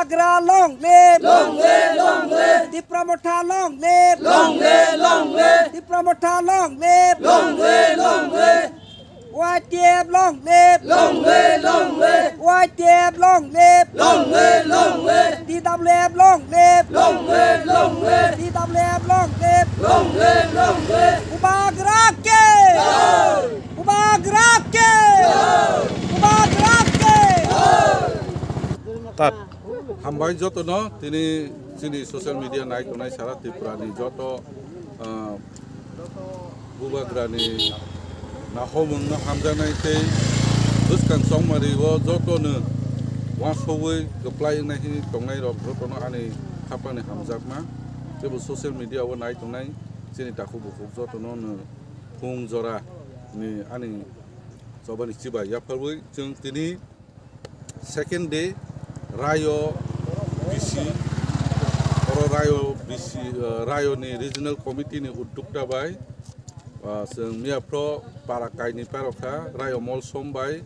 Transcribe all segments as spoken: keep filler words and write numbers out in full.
Bubagra long live! Long live, long live! Tipra Motha long live! Long live, long live! Tipra Motha long live! Long live, long live! Y T F long live! Long live, long live! Y T F long live! Long live, long live! T W F long live! Long live, long live! T W F long live! Long live, long live! Bubagra ke! Jai! Bubagra ke! Jai! Bubagra ke! Jai! Tat. Hambai jotono tini chini social media nai tongnai sara Tripura ni joto, ah, Bubagra ni nahomung no hamjaknai tei bwskang chongmari o jotono uansugwi kwplai wngnai hwnwi tongnai rok jotono ani khapang ni hamjakma. Teibo social media o nai tongnai chini takhuk bukhuk jotono no phung jora ni ani chobani chibai yapharwi chwng tini second day Rayo B C, oro Rayo B C, eh, Rayo ni regional committee ni uddukta bai, ah, chwng miyaphro para kaini parokha, Rayo Molsom bai,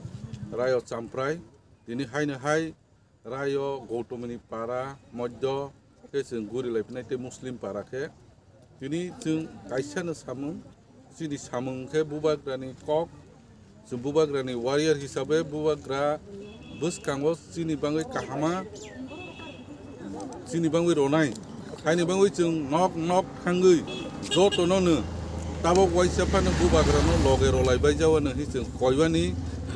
Rayo Champrai, tini haino hai Rayo Goutomini para, Moddo, khe chwng guri lai phinai tei Muslim para khe. Tini chwng kaisa no samung, chini samung khe Bubagra ni kok, chwng Bubagra ni warrior hisabe Bubagra bwskango chini bangwi kahama, chini bangwi ronai. Haini bangwi chwng nok nok thangwi jotono no tabok waisa phano Bubagra no loge rolai bai jawano hi chwng koibani.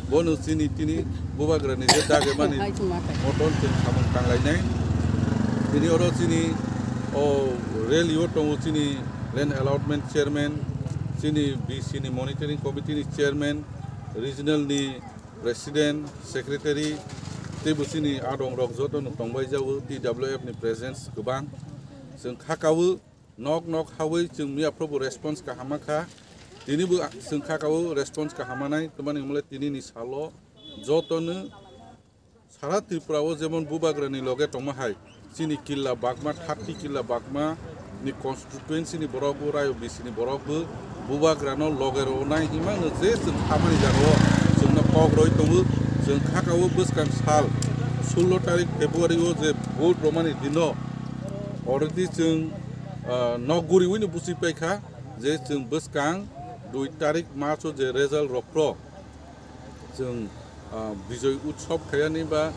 Bono chini tini Bubagrani je dage mani moton chwng samung tanglainai. Tini oro chini o rally o tongo chini land allotment chairman, chini B C ni monitoring committee ni chairman, regional ni president, secretary, teibo chini adong rok joto no tongbai jago, T W F ni presence kwbang. Chwng khakao nok nok hawi chwng miyaphrobo response kaham kha. Tinibo chwng khakao response kaham manai, twmani hwnmale tini ni salo jotono sara Tripura o jemon Bubagra ni loge tongma hai, chini killa bakma, thirty killa bakma ni constituency ni borok bo, Rayo B C ni borok bo Bubagra no loge ro nai himano je chwng khamani jaga o chwngno kok roi tongo. Chwng khakao bwskang sal sullo tarik February o je vote romani dino already chwng, ah, nok guriwi no buchi paikha je chwng bwskang dui tarik March o je result rok phro chwng, ah, Bijoy Utsav khaiyani ba,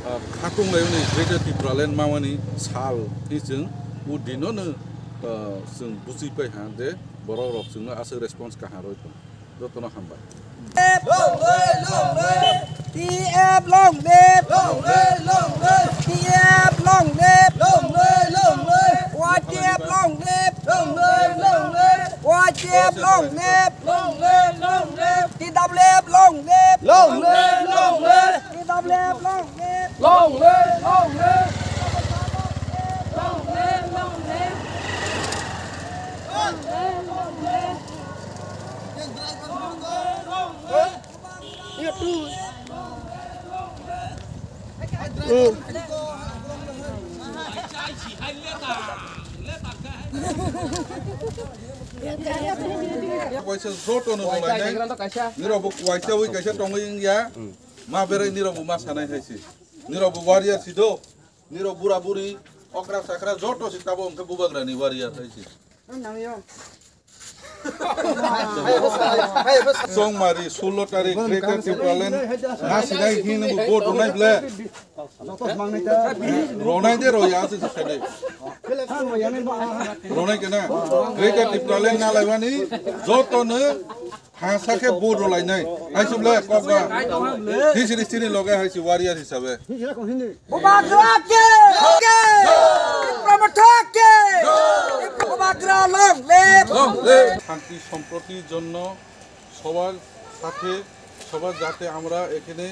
ah, khatung laiyani Greater Tipraland mamani sal hi chwng o dino no, ah, chwng buchi paiha je borok rok chwngno aswk response kaham roi tong. Jotono hambai. Long live, long live. T F long live. Long live, long live. T F long live. Long live, long live. Y T F long live. Long live, long live. Y T F long live. Long live, long live. T W F long live. Long live, long live. T W F long live. Long live, long live. Long live, long live. Long live, long live. Waisa joto no rwlainai. Nirok bo waisa wi kaisa tongwi wngya. Ma berai nirok bo ma sanai hai si. Nirok bo warrior si do. Nirok bura buri okra sakra joto si tabo wngkhe Bubagra ni warrior hai si. Chongmari sullo tarik Greater Tipraland nasinai hino bo vote rwnai ble. Ronai de roya se se de. Ronai kena. Greater Tipraland nalaimani joto no thangsa khe vote rwlainai. Hai suble kokba. Hisiri siri loge hai si warrior hisabe. Bubagra ke! Ke! Tipra Motha ke! Bubagra long live! Long live! শান্তি সম্প্রীতির জন্য সবার সাথে সবার যাতে আমরা এখানে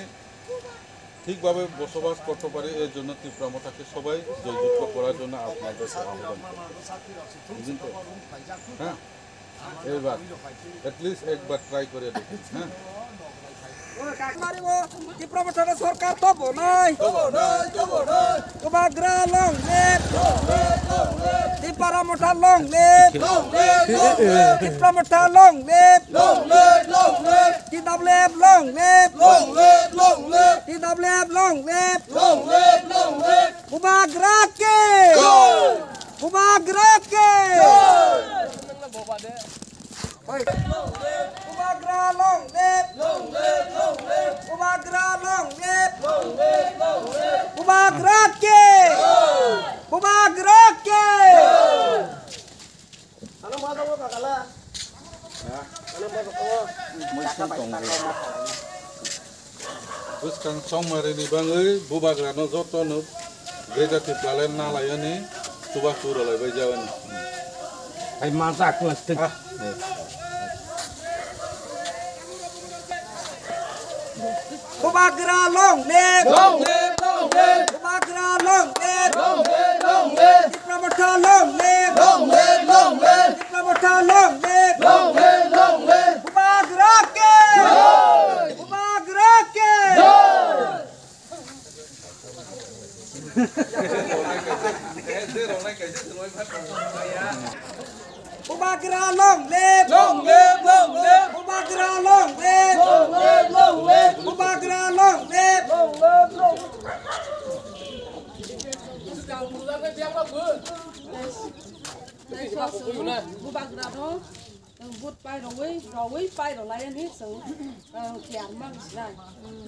ঠিকভাবে বসবাস করতে পারি, এর জন্য ত্রিপুরা মথাকে সবাই জয়যুক্ত করার জন্য আপনাদের কাছে আহ্বান করছি। বুঝলেন তো? হ্যাঁ? এবার at least একবার try করে দেখুন, হ্যাঁ? Tipra Motha ni sorkar to bonai. To bonai, to bonai. Bubagra long live. Long live, long live. Tipra Motha long live. Long live, long live. Tipra Motha long live. Long live, long live. T W F long live. Long live, long live. T W F long live. Long live, long live. Bubagra ke! Bubagra ke! Bubagra long live! Long live, long live! Bubagra long live! Long live, long live! Bubagra ke! Bubagra ke! Bwskang chongmarini bagwi bubagrano jotono Greater Tipraland nalaiyani chubachu rwlaibai jagani. Hai mansa aku. Bubagra long live! Long live, long live! Bubagra long live! Long live, long live! Tipra Motha long live! Long live, long live! Tipra Motha long live! Long live, long live! Bubagra ke! Jai! Bubagra ke! Jai! Bubagra long live! Long live, long live! Bubagra long live! Long live, long live! Bubagra long live! Long live, long live! Bubagra no vote pai rwui, rwui pai rwlai ani chwng, ah, clear mang sinai.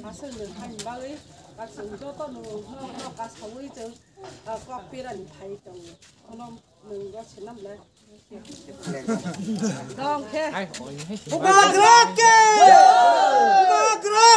Aswk nwng hai bagwi, ah, chwng joto nwng no, no kasaui chwng, ah, kok pirani phai tongo. Ono nwng rw sinam lai. Dong khe. Bubagra ke! Bubagra